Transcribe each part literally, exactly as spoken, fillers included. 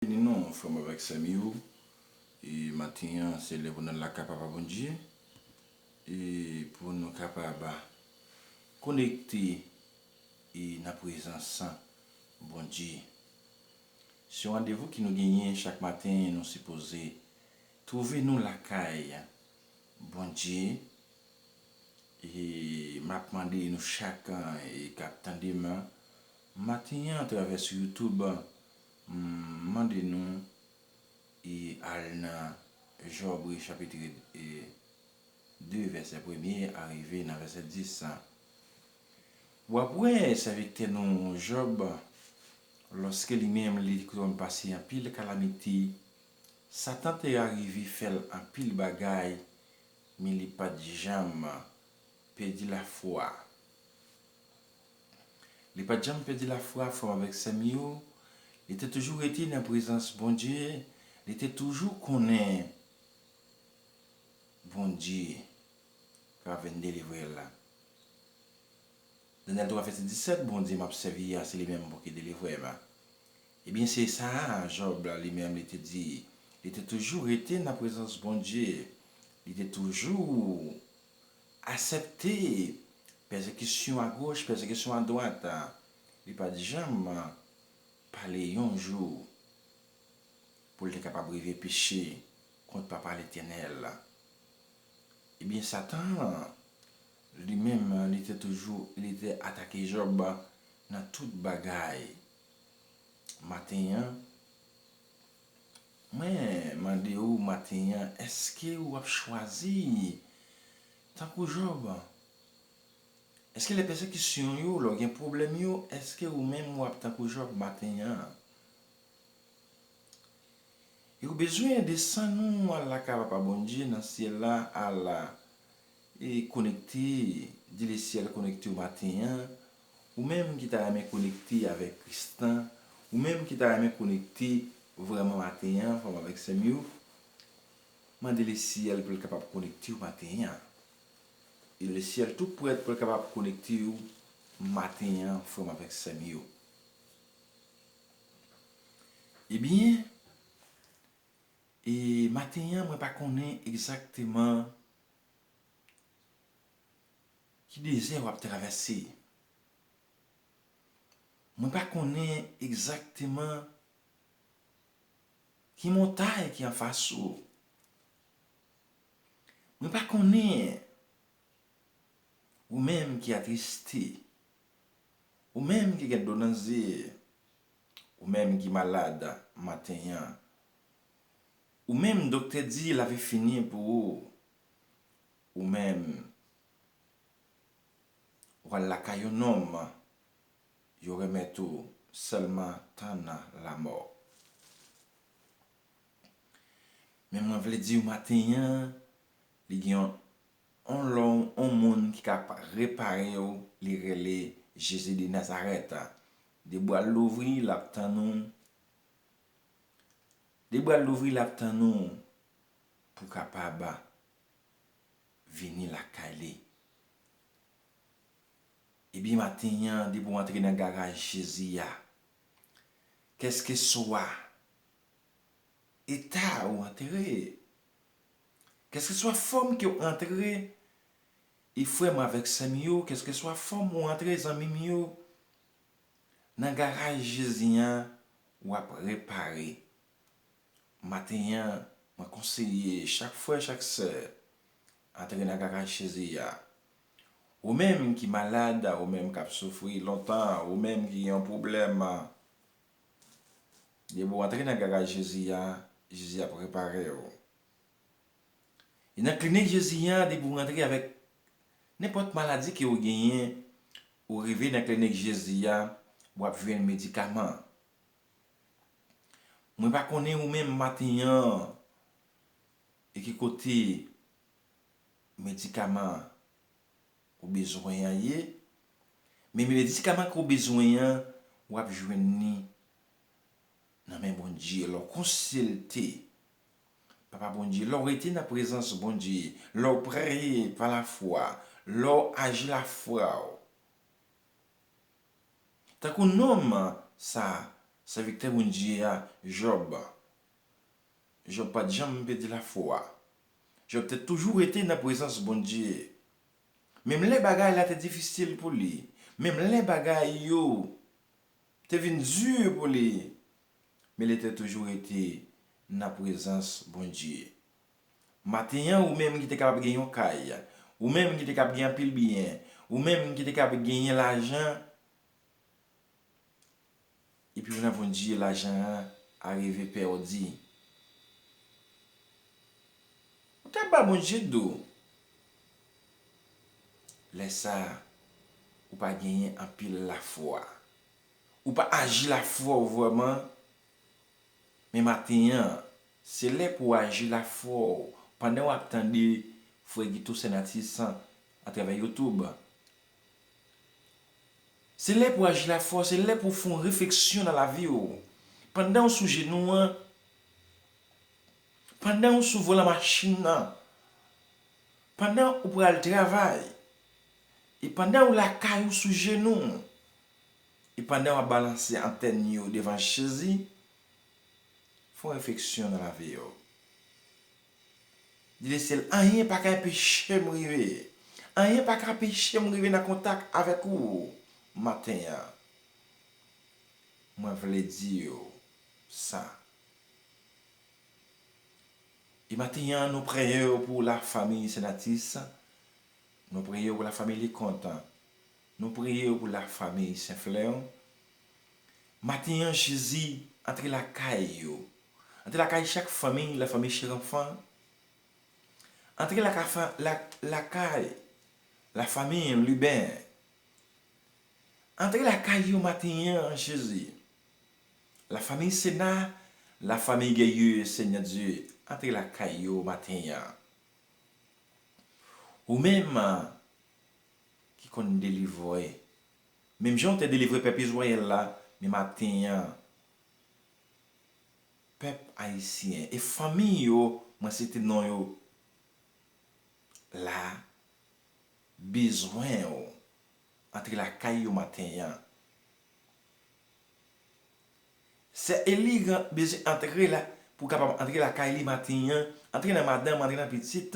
Beni nou, frè m avèk sè m yo. E maten an, se lè pou n al lakay Papa Bondye. E pou nou kapab konekte e nan prezans Bondye. Se yon randevou ki nou genyen chak maten, nou sipoze twouve nou lakay Bondye. E m ap mande nou chak, e k ap tande m maten an atravè sou YouTube, m mande nou e al nan Jòb chapit, e, de, vèsè premye a rive nan vèsè dis. W ap wè sèvitè nou Jòb, lòske li menm li konn pase anpil kalamite, Satan te arive fè l anpil bagay, men li pa t janm pèdi lafwa. Li pa t janm pèdi lafwa, frè m avèk sè m yo. Li te toujou rete nan prezans Bondye. Li te toujou konnen Bondye ka vin delivre l. Danyèl twa vèsè disèt, Bondye m ap sèvi a, se li menm pou ki delivre m. Ebyen, se sa a, Jòb, li menm, li te di. Li te toujou rete nan prezans Bondye. Li te toujou aksepte pèsekisyon agoch, pèsekisyon adwat. Li pa t janm pale yon jou pou l te kapab rive peche kont Papa Letènèl. Ebyen, Satan, li menm, li te toujou, li te atake Jòb nan tout bagay. Maten an, mwen mande w maten an, èske w ap chwazi tankou Jòb? Èske lè pèsekisyon yo, lè w gen pwoblèm yo, èske ou menm w ap tankou Jòb maten an? E ou bezwen desann ou al lakay Papa Bondye nan syèl la, al, e konekte, di lesyèl konekte w maten an, ou menm ki ta renmen konekte avèk Kris lan, ou menm ki ta renmen konekte vrèman maten an, frè m avèk sè m yo, mande lesyèl pou l kapab konekte w maten an. E lesyèl tou prèt pou l kapab konekte w maten an, frè m avèk sè m yo. Ebyen, e maten an, mwen pa konnen egzakteman ki dezè w ap travèse. Mwen pa konnen egzakteman ki montay ki anfas ou. Mwen pa konnen ou menm ki atriste, ou menm ki gen dlo nan zye, ou menm ki malad maten an, ou menm doktè di lavi fini pou ou, ou menm w al lakay yon nonm, yo remèt ou sèlman tann lanmò. Men mwen vle di w maten an, li gen yon, yon lòm, yon moun ki ka pa-, repare w, li rele Jezi de Nazarèt. De bra l louvri, l ap tann ou. De bra l louvri, l ap tann ou pou w kapab vini lakay li. Ebyen, maten an, depi w antre nan garaj Jezi a, kèlkeswa eta ou antre, kèlkeswa fòm ke w antre, e frè m avèk sè m yo, kèlkeswa fòm ou antre, zanmi m yo, nan garaj Jezi an, w ap repare. Maten an, mwen konseye chak frè, chak sè, antre nan garaj Jezi a. Ou menm ki malad, ou menm k ap soufri lontan, ou menm ki gen yon pwoblèm, depi w antre nan garaj Jezi a, Jezi ap repare w. E nan klinik Jezi a, depi w antre avèk nenpòt maladi ke w genyen, ou rive nan klinik Jezi a, w ap jwenn medikaman. Mwen pa konnen ou menm maten an, e ki kote medikaman ou bezwen an ye, men medikaman ke w bezwen an, w ap jwenn li nan men Bondye. Lè w konsilte Papa Bondye, lè w rete nan prezans Bondye, lè w preye pa lafwa, lè w aji lafwa w, tankou nonm sa, sèvitè Bondye a, Jòb. Jòb pa t janm pèdi lafwa. Jòb te toujou rete nan prezans Bondye. Menm lè bagay la te difisil pou li, menm lè bagay yo te vin di pou li, men li te toujou rete nan prezans Bondye. Maten an, ou menm ki te kapab gen yon kay, ou menm ki te kapab gen anpil byen, ou menm ki te kapab genyen lajan, epi ou nan Bondye, lajan an arive pèdi. Ou t ap ba Bondye do. Lè sa a, ou pa genyen anpil lafwa. Ou pa aji lafwa w vrèman. Men maten an, se lè pou w aji lafwa w pandan w ap tande frè Guito Senatus atravè YouTube. Se lè pou w aji lafwa w, se lè pou w fè yon refleksyon nan lavi w. Pandan w sou jenou an, pandan w sou volan machin nan, pandan ou pral travay, e pandan w lakay ou sou jenou, e pandan w ap balanse antèn yo devan Jezi, fè yon refleksyon nan lavi w. Di Lesyèl, anyen pa ka anpeche m rive. Anyen pa ka anpeche m rive nan kontak avèk ou maten an. Mwen vle di w sa. E maten an, nou preye pou lafanmi Senatus. Nou preye pou lafanmi Lekontan. Nou preye pou lafanmi Senflè. Maten an, Jezi, antre lakay yo. Antre lakay chak fanmi, lafanmi Cheranfan. Antre laka-, fa-, la-, lakay lafanmi Liben. Antre lakay yo maten an, Jezi. Lafanmi Sena, lafanmi Guerrier, Senyè Dye, antre lakay yo maten an. Ou menm ki konn delivre, menm jan w te delivre pèp Izrayèl la, men maten an, pèp ayisyen e fanmi yo, mwen site non yo la, bezwen w antre lakay yo maten an. Sè Eli bezwen antre la, pou kapab antre lakay li maten an, antre nan madanm, antre nan pitit.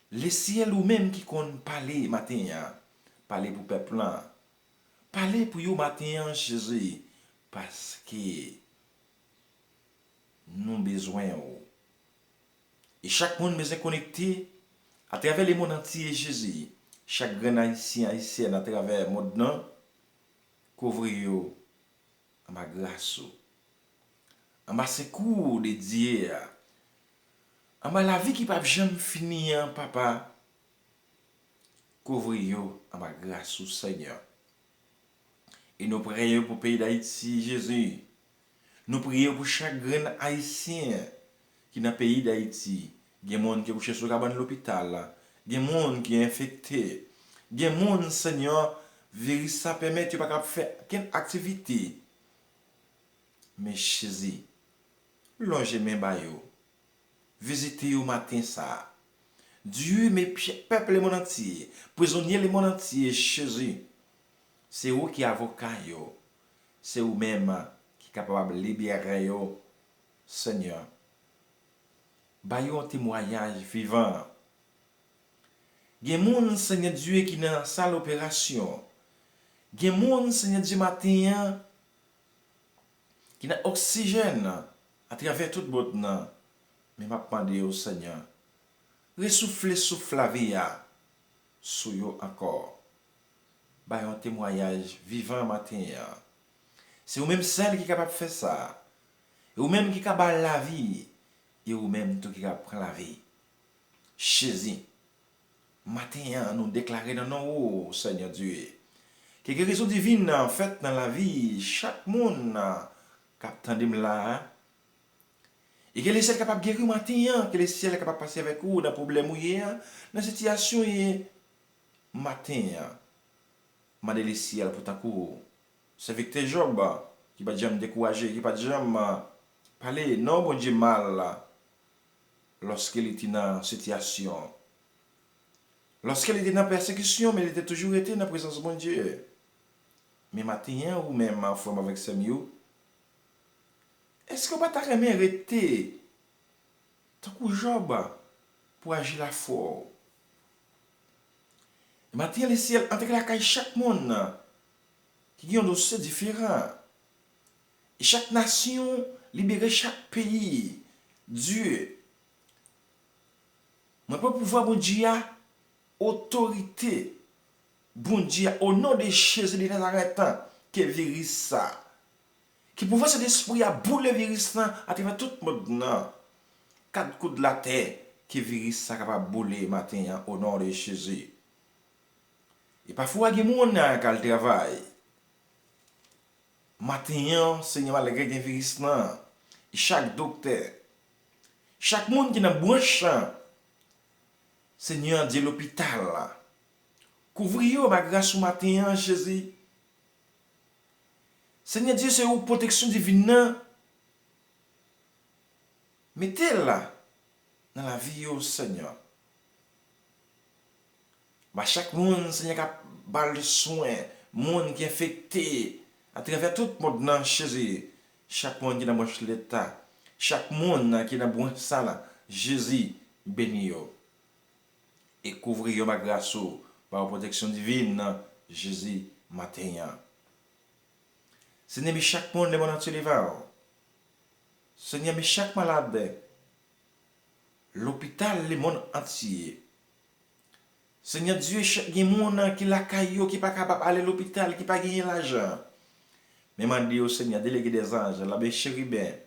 Lesyèl, ou menm ki konn pale maten an, pale pou pèp lan. Pale pou yo maten an, Jezi, paske nou bezwen w. E chak moun bezwen konekte atravè lemonn antye, Jezi. Chak grenn Ayisyen, Ayisyèn atravè mond lan, kouvri yo anba gras ou, anba sekou de Dye a, anba lavi ki p ap janm fini an, Papa. Kouvri yo anba gras ou, Senyè. E nou preye pou peyi Dayiti, Jezi. Nou preye pou chak grenn Ayisyen ki nan peyi Dayiti. Gen moun ki kouche sou kabann lopital. Gen moun ki enfekte. Gen moun, Senyè, viris sa pèmèt yo pa kab fè okenn aktivite. Men Jezi, lonje men ba yo. Vizite yo maten sa a. Dye, men pye-, pèp lemonn antye, prizonye lemonn antye, Jezi, se ou ki avoka yo. Se ou menm ki kapab libere yo, Senyè. Ba yo yon temwayaj vivan. Gen moun, Senyè Dye, ki nan sal operasyon. Gen moun, Senyè Dye, maten an, ki nan oksijèn atravè tout mond lan. Men m ap mande w, Senyè, resoufle souf lavi a sou yo ankò. Ba yo yon temwayaj vivan maten an. Se ou menm sèl ki kapab fè sa. E ou menm ki ka bay lavi. E ou menm tou ki ka pran lavi. Jezi, maten an, nou deklare nan non ou, Senyè Dye, ke gerizon divin nan fèt nan lavi chak moun nan k ap tande m la a. E ke Lesyèl kapab geri w maten an, ke Lesyèl kapab pase avèk ou nan pwoblèm ou ye a, nan sitiyasyon w ye maten an. Mande Lesyèl pou tankou sèvitè Jòb, ki pa t janm dekouraje, ki pa t janm pale non Bondye mal lòske li te nan sitiyasyon, lòske li te nan pèsekisyon, men li te toujou rete nan prezans Bondye. Men maten an, ou menm, frè m avèk sè m yo, Èske w pa ta renmen rete tankou Jòb pou aji lafwa w? Maten an, Lesyèl antre lakay chak moun ki gen yon dosye diferan. E chak nasyon libere chak peyi. Dye, mwen pran pouvwa Bondye a, otorite Bondye a, o non de Jezi de Nazarèt, ke viris sa, ke pouvwa Sentespri a boule viris lan atravè tout mond nan. Kat kout latè, ke viris sa kapab boule maten an, o non de Jezi. E pafwa gen moun nan k al travay. Maten an, Senyè, malgre gen viris lan, e chak doktè, chak moun ki nan branch lan, Senyè, Dye lopital la, kouvri yo ba gras ou maten an, Jezi. Senyè Dye, se ou pwoteksyon divin nan. Mete l la nan lavi yo, Senyè. Ba chak moun, Senyè, k ap ba l swen, moun ki enfekte atravè tout mond nan, Jezi. Chak moun ki nan branch Leta, chak moun ki nan branch sa la, Jezi, beni yo. E kouvri yo ba gras ou, ba yon pwoteksyon divin nan, Jezi, maten an. Senyè, men chak moun lemonn antye devan w. Senyè, men chak malad lopital lemonn antye. Senyè Dye, ch- gen moun ki lakay yo ki pa kapab ale lopital, ki pa genyen lajan. Men mande yo, Senyè, delege de zanj, lanmen cheriben,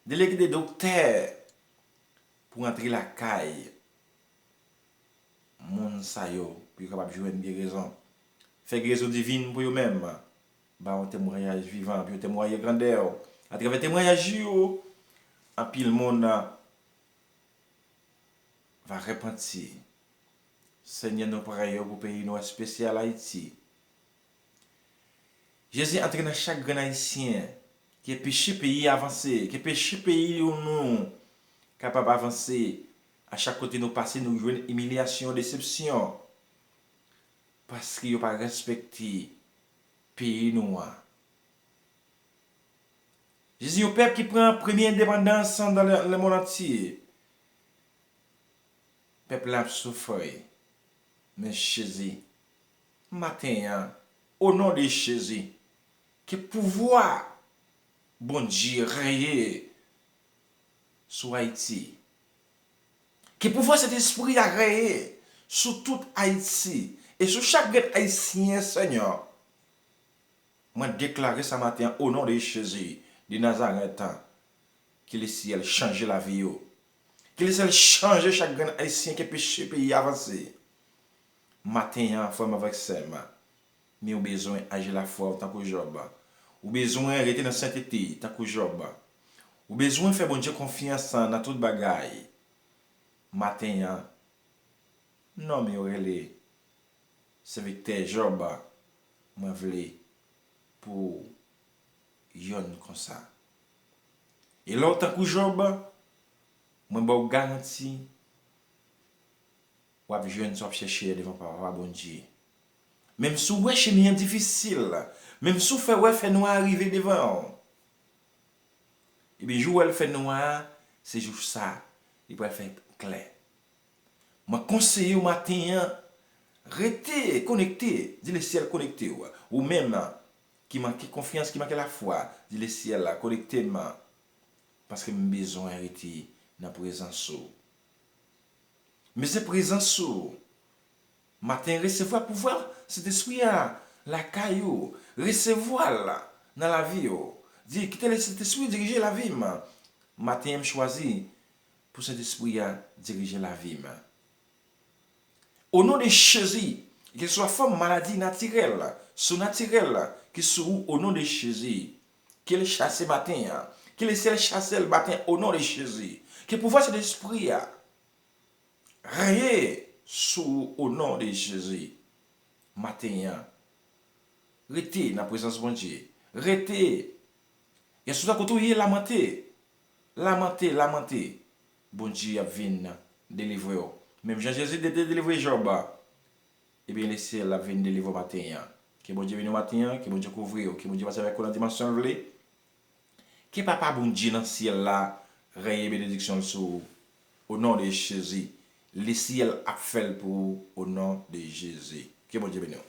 delege de doktè pou antre lakay moun sa yo, pou yo kapab jwenn gerezon. Fè gerezon divin pou yo menm. Ba yon temwayaj vivan, pou yo temwaye grandè w. Atravè temwayaj yo, anpil moun va repanti. Senyè, nou prè yo pou peyi nou espesyal Ayiti. Jezi, antre nan chak grenn Ayisyen, ke peche peyi avanse, ke peche peyi nou kapab avanse. A chak kote nou pase, nou jwenn imilyasyon, desepsyon, paske yo pa respekte peyi nou an. Jezi, yon pèp ki pran premye endepandans nan le, lemonn antye. Pèp la ap soufri. Men Jezi, maten an, o non de Jezi, ke pouvwa Bondye reye sou Ayiti. Ke pouvwa Sentespri a reye sou tout Ayiti e sou chak grenn Ayisyen, Senyè. Mwen deklare sa maten an, o non de Jezi de Nazarèt, ke Lesyèl chanje lavi yo. Ke Lesyèl chanje chak grenn Ayisyen ke peche peyi a avanse. Maten an, frè m avèk sè m, men ou bezwen aji lafwa w tankou Jòb. Ou bezwen rete nan sentete tankou Jòb. Ou bezwen fè Bondye konfyans nan tout bagay. Maten an, non m yo rele Sèvitè Jòb, mwen vle pou w yonn konsa. E lè w tankou Jòb, mwen ba w garanti, w ap jwenn sa w ap chèche a devan Papa Bondye. Menm si w wè chemen an difisil, menm si w fè wè fènwa a rive devan w, ebyen, jou w wè l fènwa a, se jou sa, li pral fè klè. Mwen konseye w maten an, rete konekte, di Lesyèl konekte w. Ou menm ki manke konfyans, ki manke lafwa, di Lesyèl la konekte m, paske m bezwen rete nan prezans ou. M bezwen prezans ou. Maten, resevwa pouvwa Sentespri a lakay ou. Resevwa l nan lavi ou. Di, kite Sentespri dirije lavi m. Maten an, m chwazi pou Sentespri a dirije lavi m. O non de Jezi, kèlkeswa fòm maladi natirèl, sinatirèl ki sou ou, o non de Jezi, ke l chase maten an, ke Lesyèl chase l maten an, o non de Jezi, ke pouvwa Sentespri a reye sou ou, o non de Jezi, maten an. Rete nan prezans Bondye. Rete. Èske w ta kote w ye lamante? Lamante, lamante. Bondye ap vin delivre w. Menm jan Jezi te delivre Jòb, ebyen, Lesyèl ap vin delivre w maten an. Ke Bondye beni w maten an, ke Bondye kouvri w, ke Bondye pase avèk ou nan dimansyon l vle. Ke Papa Bondye nan syèl la raye benediksyon l sou ou, o non de Jezi. Lesyèl ap fè l pou ou, o non de Jezi. Ke Bondye beni w.